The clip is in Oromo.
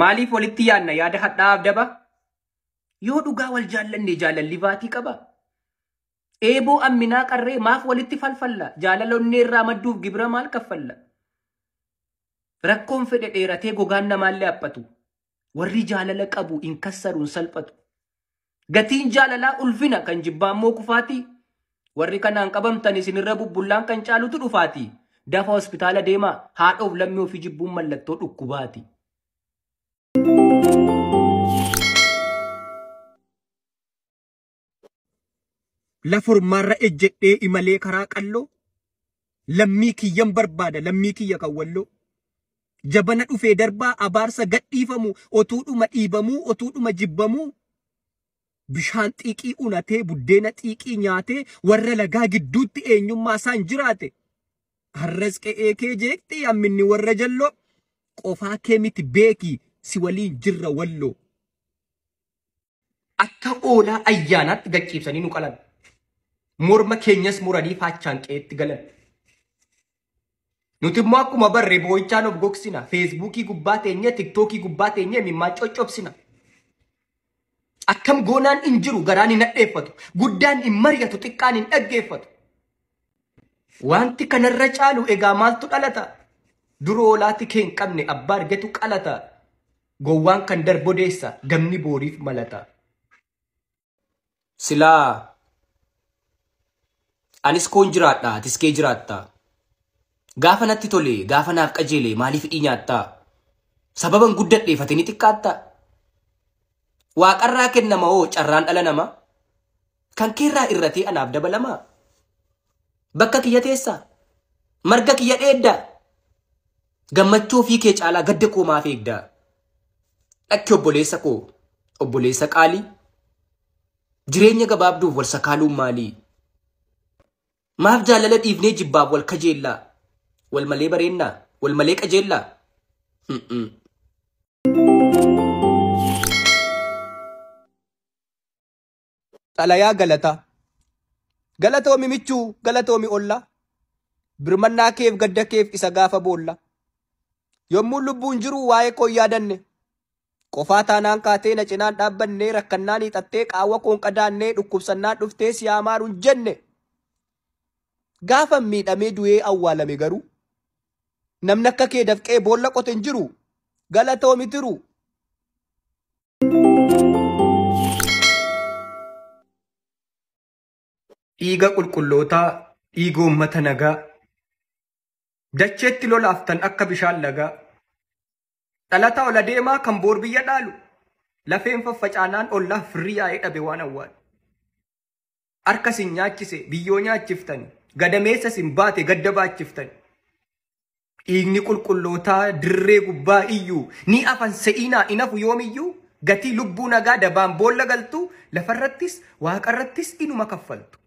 Maaliif walitti yaadna yaada hadhaa'aaf daba? Yoo dhugaa wal jaallanne jaalalli baatii qaba. Eeboo amminaa qarree maaf walitti falfalla? Jaalala onnee irraa madduuf gibira maal kaffalla? Rakkoon fedhe dheeratee gogaan namaallee haphatu. Warri jaalala qabu hin kassaruun salphatu. Gatiin jaalalaa ulfina kan jibbaa immoo kufaati. Warri kanaan qabamtan isinirra bubbullaan kan caalutu dhufaati. Dafa hospitaala deemaa haadhoof lammii ofii jibbuun mallattoo dhukkubaati. Lafa ormaarra ejjedhee imalee karaa qalloo lammii kiyyan barbaada lammii kiyya kan walloo. Jabana dhufee darbaa abaarsa gadhiifamu otuudhuma dhiibamuu otuudhuma jibbamuu. Bishaan xiiqii unatee buddeena xiiqii nyaatee warra lagaa gidduutti eenyummaa isaan jiraate. Har'as qe'ee kee jeeqxi amminni warra jalloo qofaa kee miti beeki si waliin jirra walloo. Akka oolaa ayyaanaatti gacciibsanii nu qalan. Morma keenyas muranii faachaan qe'eetti galan. Nuti immoo akkuma barree boo'ichaan of gogsina. Feesbuukii gubbaa teenyee, tiktookii gubbaa teenyee mimmaa coccobsina. Akkam goonaan hin jiru garaan hin hadheeffatu. Guddaan hin mari'atu xiqqaan hin dhaggeeffatu. Wanti kanarra caalu egaa maaltu dhalata? Dura oolaati kee hin qabne abbaa argetu qalata. Gowwaan kan darbodeessa gamni booriif malata. Silaa anis koon jiraadha atis kee jiraatta. Gaafa natti tole gaafa naaf qajeele maaliif hidhii nyaattaa? Sababan guddadheeffate ni xiqqaatta. Waaqarraa kennama hoo carraan dhala namaa? Kan keerraa irratee anaaf dabalamaa? Bakka kiyya teessaa? Marga kiyya dheeddaa? Gammachuu ofii kee caalaa gadda koo maaf eegdaa? Dhakki obboleessa koo obboleessa qaalii? Jireenya gabaabduuf wal sakaaluun maalii? Maaf jaalala dhiifnee jibbaaf wal kajeellaa? Wal malee bareennaa? Wal malee qajeellaa? Xalayaa galataa. Galatoomi michuu, galatoomi ollaa. Birmannaa keef gadda keef isa gaafa boolla. Yommuu lubbuun jiru waa'ee koo hin yaadanne. Qofaa taanaan kaatee na cinaan dhaabbannee rakkannaan hiixattee qaawwa koon qadaannee dhukkubsannaan dhuftee si hamaaruun jenne. Gaafa miidhamee du'ee awwaalame garuu namni akka kee dafqee boolla qote hin jiru. Galatoomi tiru. Dhiiga qulqullootaa, dhiiga uummata nagaa. Dacheetti lolaaftan akka bishaan lagaa. Dhalataa ol adeemaa kan boor biyya dhaalu. Lafeen faffacaanaan ollaa firri yaa'ee dhabe waan awwaalu. Harka sin nyaachise biyyoo nyaachiftani. Gadameessa sin baate gadda baachiftani. Dhiigni qulqullootaa dirree gubbaa iyyuu ni afan se'inaa in hafu yoomiyyuu gatii lubbuu nagaa dabaan boolla galtu lafarrattis waaqarrattis inuma kaffaltu.